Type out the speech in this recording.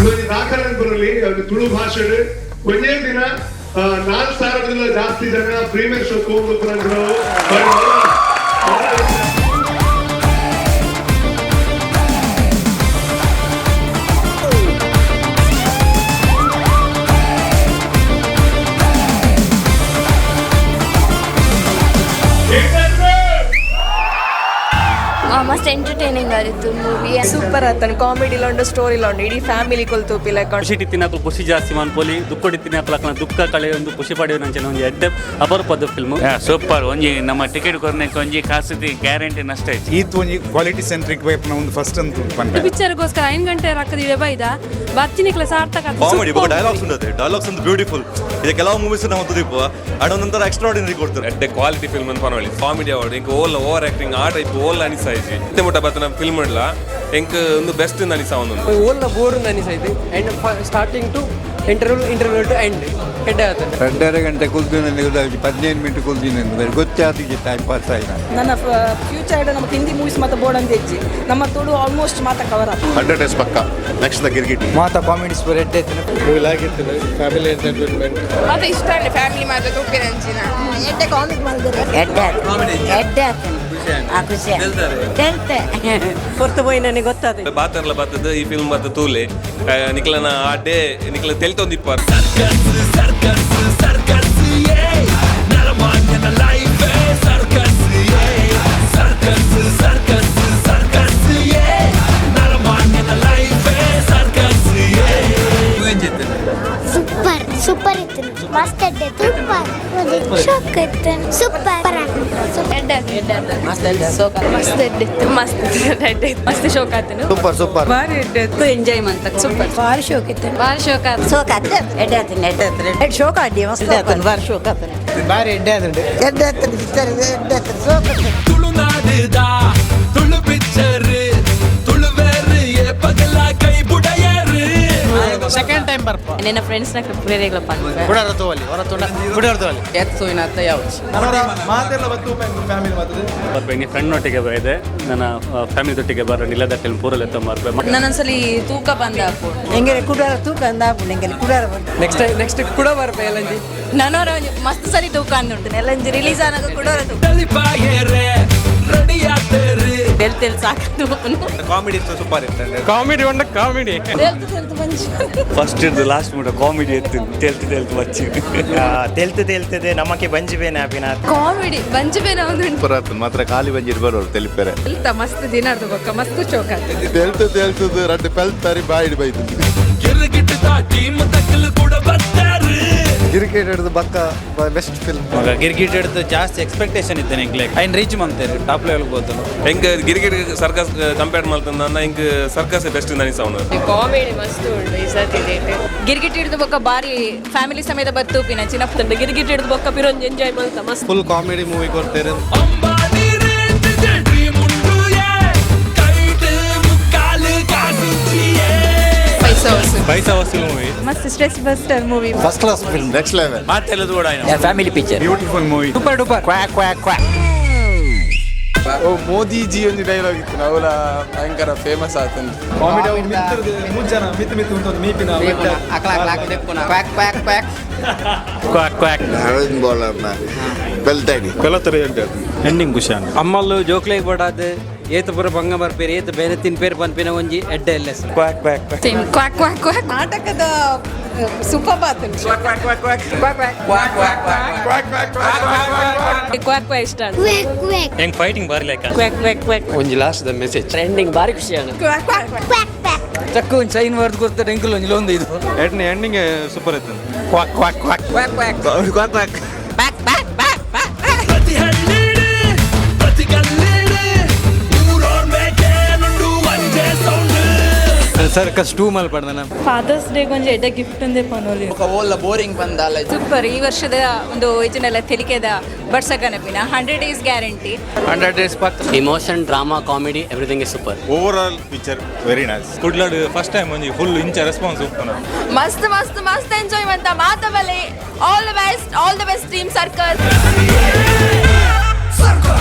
ಒಂಜಿ ದಾಖಲೆ ಬರಲಿ. ಅದು ತುಳು ಭಾಷೆ ಒಂಜೇ ದಿನ 4000ದಿಂದ ಜಾಸ್ತಿ ಜನ ಪ್ರೀಮಿಯರ್ ಶೋ ತಗೊಂಡು. ಮಸ್ತ್ ಎಂಟರ್ಟೈನಿಂಗ್ ಆಗಿತ್ತು ಮೂವಿ. ಸೂಪರ್ ಆತನ, ಕಾಮಿಡಿಲ ಉಂಡು, ಸ್ಟೋರಿಲ ಉಂಡು, ಇಡೀ ಫ್ಯಾಮಿಲಿ ಕೊಲ್ತು ಪಿಲಕ. ಖುಷಿ ತಿನ್ನಕಲು ಖುಷಿ ಜಾಸ್ತಿ ಮನ್ಪೊಲಿ, ದುಃಖ ತಿನ್ನಕಲು ದುಃಖ ಕಳೆ ಒಂದು ಖುಷಿ ಪಡೆಯುವ ಒಂಜಿ ಎಡ್ಡೆ ಅಪರೂಪದ ಫಿಲ್ಮ್. ಸೂಪರ್. ಒಂಜಿ ನಮ್ಮ ಟಿಕೆಟ್ ಕೊರ್ನೆಕ್ ಒಂಜಿ ಕಾಸು ಗ್ಯಾರಂಟಿ ನಷ್ಟ ಆಯ್ತು. ಈತ್ ಒಂಜಿ ಕ್ವಾಲಿಟಿ ಸೆಂಟ್ರಿಕ್ ವೈಪ್ನ ಒಂದು ಫಸ್ಟ್ ಅಂತ ಪನ್ಪೆ. ಪಿಕ್ಚರ್ಗೋಸ್ಕರ 5 ಗಂಟೆ ರಾಕದಿದೆ ಬೈದ ಬರ್ತೀನಿ ಸಾರ್ಥಕ. ಕಾಮಿಡಿ ಬೊಕ ಡೈಲಾಗ್ಸ್ ಉಂಟದೆ, ಡೈಲಾಗ್ಸ್ ಒಂದು ಬ್ಯೂಟಿಫುಲ್ ಇದೆ. ಕೆಲವು ಮೂವೀಸ್ ನಾವು ತುದಿಪ್ಪು ಅಂಡ್ ಒಂದೊಂಥರ ಎಕ್ಸ್ಟ್ರಾಡಿನರಿ ಕೊಡ್ತಾರೆ. ಎಡ್ಡೆ ಕ್ವಾಲಿಟಿ ಫಿಲ್ಮ್ ಅಂತ ಪನೊಳಿ. ಕಾಮಿಡಿ ಅವಡು ಇಂಕ್ ಓಲ್ ಓವರ್ ಆಕ್ಟಿಂಗ್ ಆ ಟೈಪ್ ಓಲ್ ಅನಿಸಾಯಿಜಿ. ಇತ್ತೆ ಮುಟ್ಟ ಬತ್ತನ ಫಿಲ್ಮ್ ಇಲ್ಲ ಎಂಕ್ ಒಂದು ಬೆಸ್ಟ್ ಅನಿಸ ಒಂದೊಂದು. ಓಲ್ಲ bore ಅನಿಸೈತೆ. And starting to interval, interval to end ಎಡ್ಡೆ ಆತಂಡ. 2.5 ಗಂಟೆ ಕುಲ್ದಿನ, 15 ಮಿನಿಟ್ ಕುಲ್ದಿನ ಗೊತ್ತಾತಿಗೆ ಟೈಮ್ ಪಾಸ್ ಆಯ್ತು. ನನ್ನ ಫ್ಯೂಚರ್ ನಮ್ಮ ಹಿಂದಿ ಮೂವೀಸ್ ಮತ್ತು ಬೋರ್ಡ್ ಅಂತ ಹೆಚ್ಚಿ ನಮ್ಮ ತುಳು ಆಲ್ಮೋಸ್ಟ್ ಮಾತ ಕವರ್ ಅಪ್. 100 ಡೇಸ್ ಪಕ್ಕ. Next the Girgit. ಮಾತ ಕಾಮಿಡೀಸ್ ಪೂರ ಎಡ್ಡೆ. Family entertainment. ಮತ್ತೆ ಇಷ್ಟ ಫ್ಯಾಮಿಲಿ ಮಾತ್ರ ತೂಪಿನಂಚಿನ. ಎಡ್ಡೆ ಕಾಮಿಕ್ ಮಾಡಿದ್ರು, ಎಡ್ಡೆ ಎಡ್ಡೆ ಆ ಖುಷಿ ತೆಲ್ತೆ. ಹೊರತು ಪೋಯಿ ನನಗೆ ಗೊತ್ತಾದ. ಬಾತರ್ಲ ಬತ್ತದ ಈ ಫಿಲ್ಮ್ ಬತ್ತ ತೂಲೆ, ನಿಕ್ಲನ ಆ ಡೇ ನಿಕ್ಲ ತೆಲ್ತೊಂದಿಪ್ಪಾರ್. ಸೂಪರ್, ಸೂಪರ್ ಇತ್ತು, ಮಸ್ತ್ ಎಡ್ಡೆ, ಸೂಪರ್, ಶಾಕ್ ಇತ್ತು, ಸೂಪರ್. ಮಸ್ತ್ ಎಡ್ಡೆ, ಮಸ್ತ್ ಎಡ್ಡೆ, ಮಸ್ತ್ ಶೋಕ್ ಆತನು. Super super. ಬಾರಿ ಎಡ್ಡೆ, ಎಂಜಾಯ್ ಮಂತ, ಸೂಪರ್. ಬಾರಿ ಶೋಕ್ ಇತ್ತು, ಬಾರಿ ಶೋಕ್ ಆತು, ಶೋಕ್ ಆತು, ಎಡ್ಡೆ ಆತು, ಎಡ್ಡೆ ಆತು, ಶೋಕ್ ಆಡಿ ಮಸ್ತ್ ಆತು, ಬಾರಿ ಶೋಕ್ ಆತು. ಬಾರಿ ಎಡ್ಡೆ ಆತಂಡ. ಎಡ್ಡೆ ಆತು ಪಿಕ್ಚರ್, ಎಡ್ಡೆ ಆತು, ಶೋಕ್ ಆತು. ತುಳುನಾಡುದ ತುಳು ಪಿಕ್ಚರ್ ತುಳುವೇರು ಪಗಲ ಕೈ ಬುಡಯರು. Second time ಬರ್ಪ. ನನ್ನ ಫ್ರೆಂಡ್ಸ್ ನ ಪ್ರೇರೇಗ್ಲಪ್ಪ. ಬುಡಾರ ತೋಲಿ ಹೊರ ತುಂಡ ಬುಡಾರ ತೋಲಿ ಎತ್ತು ಯಾವ್ದು. ಮಾತೆಲ್ಲ ಬತ್ತು ಫ್ಯಾಮಿಲಿ ಮಾತದೆ. ಬರ್ಬೇಕು ಫ್ರೆಂಡ್ ಒಟ್ಟಿಗೆ ಬೈದೆ, ನನ್ನ ಫ್ಯಾಮಿಲಿ ಜೊತೆಗೆ ಬರ ನಿಲ್ಲದ ಫಿಲ್ಮ್ ಪೂರಲೆ ತೊಂಬರ್ಬೇಕು. ನನ್ನೊಂದ್ಸಲಿ ತೂಕ ಬಂದ. ಎಂಗೆ ಕುಡಾರ ತೂಕ ಅಂದ ಎಂಗೆ ಕುಡಾರ. ನೆಕ್ಸ್ಟ್ ನೆಕ್ಸ್ಟ್ ಕೂಡ ಬರ್ಪ ಎಲ್ಲಂಜಿ. ನನೋರ ಮಸ್ತ್ ಸರಿ ತೂಕ ಅಂದುಂಟು ಎಲ್ಲಂಜಿ ರಿಲೀಸ್ ಆನಾಗ ಕುಡೋರ ತೂಕ. ತಲಿಪಾಯೇರೆ ರೆಡಿ ಆತೇರು. ತೆಲ್ ತೆಲ್ ಸಾಕು. ಕಾಮಿಡಿ ಸೂಪರ್ ಇತ್ತು. ಕಾಮಿಡಿ ಉಂಡ ಕಾಮಿಡಿ. ತೆಲ್ತು ತೆಲ್ತು ಬಂಜಿ. ಫಸ್ಟ್ ಇದ್ದು ಲಾಸ್ಟ್ ಮುಟ ಕಾಮಿಡಿ ಇತ್ತು, ತೆಲ್ತು ತೆಲ್ತು ಬಚ್ಚಿ. ತೆಲ್ತು ತೆಲ್ತದೆ ನಮಕ್ಕೆ ಬಂಜಿ ಬೇನೆ ಅಪಿನ. ಕಾಮಿಡಿ ಬಂಜು ಬೇನ ಒಂದು. ಸೂಪರ್ ಆತು ಮಾತ್ರ, ಖಾಲಿ ಬಂಜಿರ್ ಬರೋರು ತೆಲಿಪೆರೆ. ಮಸ್ತ್ ದಿನ ಬೊಕ್ಕ ಮಸ್ತ್ ಶೋಕ್ ಆತು. ತೆಲ್ತು ತೆಲ್ತದ ರಡ್ಡು ಪೆಲ್ತಾರಿ ಬಾಯಿಡ್ ಬೈತು. ಗಿರ್ಗಿಟ್ ಟೀಮ್ ತಕ್ಕಲು ಕೂಡ ಬರ್ತಾರೆ. ಗಿರಿಕೇಟ್ ಹಿಡಿದು ಬಕ್ಕ ಬೆಸ್ಟ್ ಫಿಲ್ಮ್. ಮಗ ಗಿರ್ಗಿಟ್ ಹಿಡಿದು ಜಾಸ್ತಿ ಎಕ್ಸ್ಪೆಕ್ಟೇಷನ್ ಇದ್ದೇನೆ ಎಂಕ್ಲೆ ಐನ್ ರೀಚ್ ಮಂತೇನೆ ಟಾಪ್ ಲೆವೆಲ್ ಬೋತಲು. ಎಂಕ್ ಗಿರ್ಗಿಟ್ ಸರ್ಕಸ್ ಕಂಪೇರ್ ಮಾಡ್ತಂದ ಇಂಕ್ ಸರ್ಕಸ್ ಬೆಸ್ಟ್ ಅನಿಸ ಅವನು. ಕಾಮಿಡಿ ಮಸ್ತ್ ಉಂಟು ಈ ಸತಿ. ಗಿರ್ಗಿಟ್ ಹಿಡಿದು ಬೊಕ್ಕ ಬಾರಿ ಫ್ಯಾಮಿಲಿ ಸಮೇತ ಬತ್ತು ಪಿನ ಚಿನ್ನ ಗಿರ್ಗಿಟ್ ಹಿಡಿದು ಬೊಕ್ಕ ಪಿರೊಂಜ್ ಎಂಜಾಯ್ ಮಲ್ತ ಮಸ್ತ್. ಫುಲ್ ಕಾಮಿಡಿ ಮೂವಿ ಕೊಡ್ತೇನೆ. ಅಂಬಾನಿ ರೇಟ್ ಡ್ರೀಮ್ ಉಂಡು ಕೈಟ್ ಮುಕ್ಕಾಲು ಕಾಸುಚಿಯೇ. ಪೈಸಾ ವಸೂಲ್. ಪೈಸಾ ವಸೂಲ್ ಮೂವಿ. ಮಸ್ತ್ stress buster movie. First class film, next level. ಮಾತೆಲ್ಲದು ಕೂಡ. Family picture. Beautiful movie. Super duper, quack quack quack. ಓ ಮೋದಿ ಜಿ ಒಂದು ಡೈಲಾಗ್ ಇತ್ತು ನಾವೆಲ್ಲ ಭಯಂಕರ ಫೇಮಸ್ ಆತಂದು. ಕಾಮಿಡಿ ಮೂರು ಜನ ಮಿತ್ ಮಿತ್ ಉಂಟು ಮೀಪಿನ. Quack quack quack. Quack quack. ಬೆಲ್ತಾಡಿ. Ending ಖುಷಿ. ಅಮ್ಮಲ್ಲು ಜೋಕ್ಲೆಗ್ ಬಡಾದ ಏತ ಪುರ ಬಂಗ ಬರ್ಪೇರು ಏತ ಬೇರೆ ತಿನ್ ಪೇರು ಪನ್ಪಿನ ಒಂಜಿ ಎಡ್ಡೆ ಎಲ್ಲ. Quack quack quack. Same, quack quack quack. ನಾಟಕದ ಸೂಪರ್ ಬಾತು. ಕ್ವಾಕ್ ಕ್ವಾಕ್ ಇಷ್ಟ. Quack quack. ಹೆಂಗ್ ಫೈಟಿಂಗ್ ಬರ್ಲಿಕ್ಕ. ಕ್ವಾಕ್ ಕ್ವಾಕ್ ಕ್ವಾಕ್. ಒಂಜಿ ಲಾಸ್ಟ್ the message trending ಬಾರಿ ಖುಷಿ. ಕ್ವಾಕ್ ಕ್ವಾಕ್ ಕ್ವಾಕ್. ಚಕ್ಕು ಒಂಜಿ ಚೈನ್ ವರ್ಡ್ ಕೊಡ್ತಾರೆ ಎಂಕಲ್ ಒಂಜಿ ಲೋಂದು ಇದು. ಎಂಡಿಂಗ್ ಸೂಪರ್ ಇತ್ತು. Quack quack quack. Quack quack. Quack quack. Back back back back. ಪ್ರತಿ ಹಳ್ಳಿಡು ಪ್ರತಿ ಗಲ್ಲಿಡು ಊರೋರ್ ಮೇಕೇನುಂಡು ಒಂಜೆ ಸೌಂಡ್. ಸರ್ಕಸ್ ಟೂ ಮಲ್ ಪಡ್ದನ. ಫಾದರ್ಸ್ ಡೇ ಒಂಜಿ ಎಡ್ಡೆ ಗಿಫ್ಟ್ ಅಂದೇ ಪನೋಲಿ. ಓಲ್ಲ ಬೋರಿಂಗ್ ಬಂದಾಲ. ಸೂಪರ್. ಈ ವರ್ಷದ ಒಂದು ಒರಿಜಿನಲ್ ತೆಲಿಕೆದ ಬರ್ಸಕನಪಿನ 100 ಡೇಸ್ ಗ್ಯಾರಂಟಿ. 100 ಡೇಸ್ ಪಕ್ಕ. Emotion, drama, comedy, everything is super. Overall picture very nice. ಕುಡ್ಲಾಡ್ first time ಒಂಜಿ ಫುಲ್ ಇಂಚ ರೆಸ್ಪಾನ್ಸ್ ಉಪ್ಪುನ. ಮಸ್ತ್ ಮಸ್ತ್ ಮಸ್ತ್ ಎಂಜಾಯ್ ಅಂತ ಮಾತಬಲೆ. All the best, all the best team Circus. Circus.